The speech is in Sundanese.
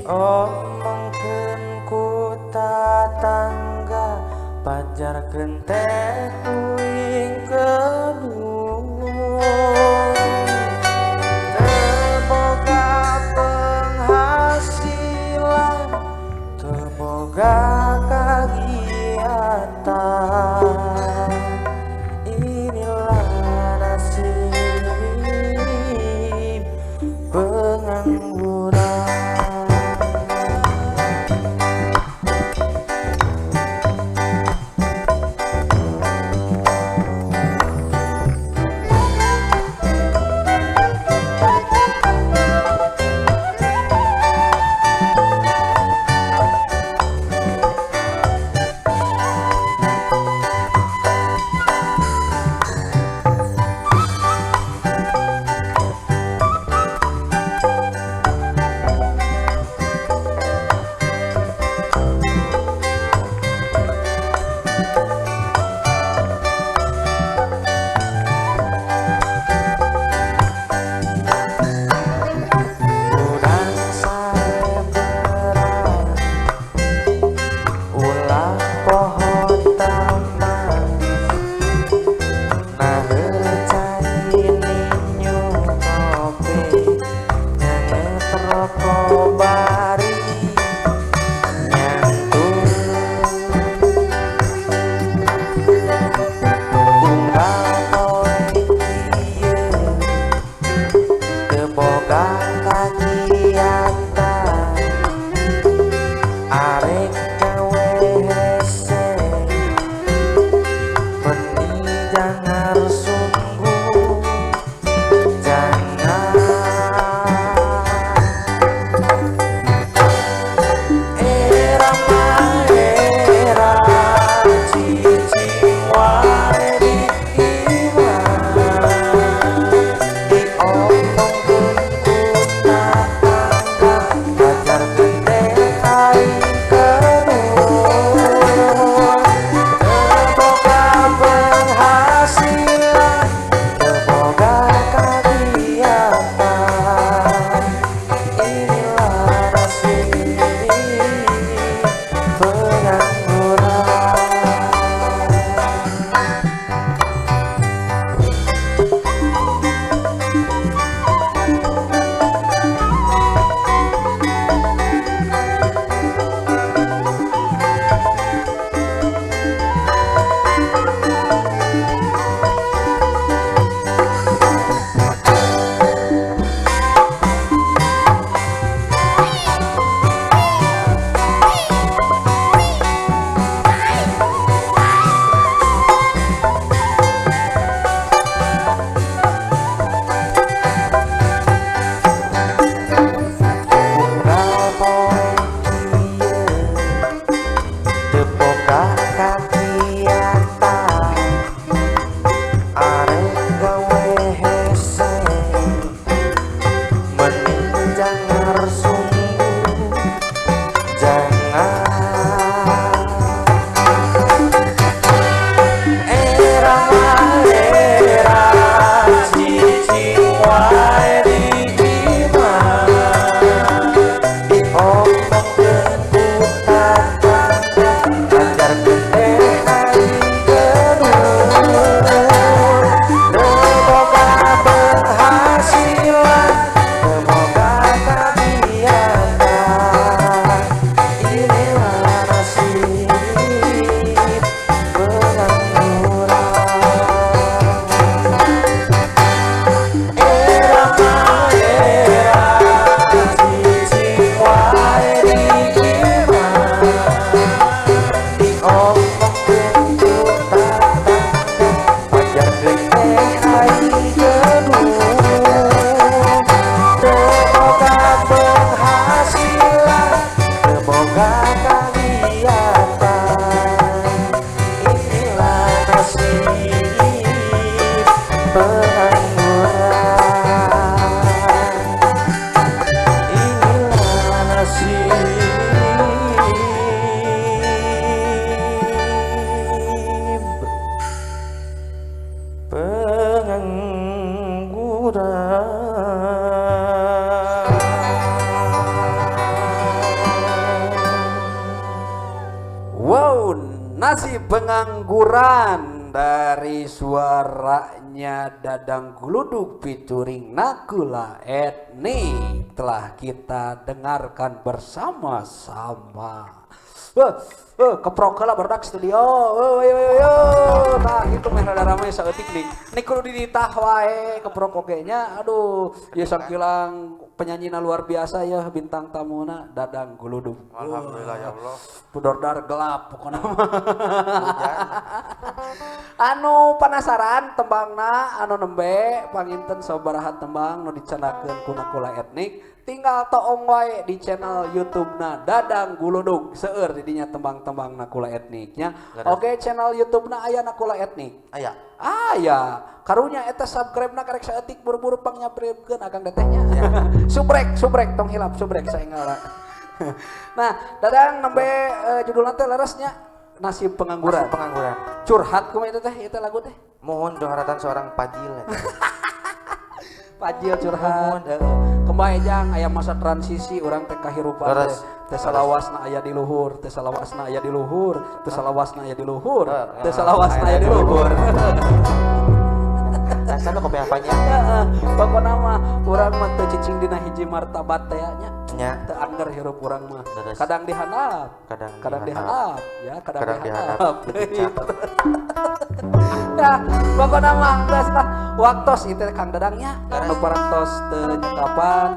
Diomongkeun ku tatangga, pajarkeun teh uing kedung. Teu boga penghasilan, teu boga kagiatan. Inilah nasib pengangguran. Nasib Pengangguran dari suaranya Dadang Guludug featuring Nakula Etnik telah kita dengarkan bersama-sama. Wah, wah, keprok lah barudak studio. Wah, ayo, ayo, ayo. Nah, gitu meh rada rame saeutik nih. Nih kudu dititah wae keprok oge nya. Aduh, ya sakilang penyanyina luar biasa ya, bintang tamuna Dadang Guludug. Alhamdulillah ya Allah. Pudordar gelap pokoknya mah. Hujan. Anu penasaran tembangna anu nembe panginten sabaraha tembang nu dicandakeun ku Nakula Etnik, tinggal toong wae di channel YouTube-na Dadang Guludug, seueur di dinya tembang-tembang Nakula Etniknya. Leres. Oke, channel YouTube-na aya Nakula Etnik. Aya. Aya. Karunya eta subscribe-na karek saeutik, buru-buru pangnyabrekeun akang tetehnya. Subrek, subrek, tong hilap subrek saenggalna. Nah, Dadang nembe judulna teh leresnya Nasib Pengangguran. Nasib Pengangguran. Curhat kumaha itu teh, itu lagu teh? Mohon curhatan seorang pajil eta. Pajil curhat. Heeh. Kembali jang aya masa transisi urang teh kahirupan teh. Leres. Teh salawasna aya di luhur, teh salawasna aya di luhur, teh salawasna aya di luhur, teh salawasna aya di luhur. Rasana kopi apanya? Heeh, pokona mah urang mah teu cicing dina hiji martabat teh nya. Nya. Teu angger hirup urang mah. Leres. Kadang dihandap, Kadang kadang dihandap. dihandap, ya kadang, Kadang dihandap. dihandap. Cakep. Ya, pokona mah geus lah. Waktos itu Kang Dadangnya Leres. anu parantos teu nyekapan.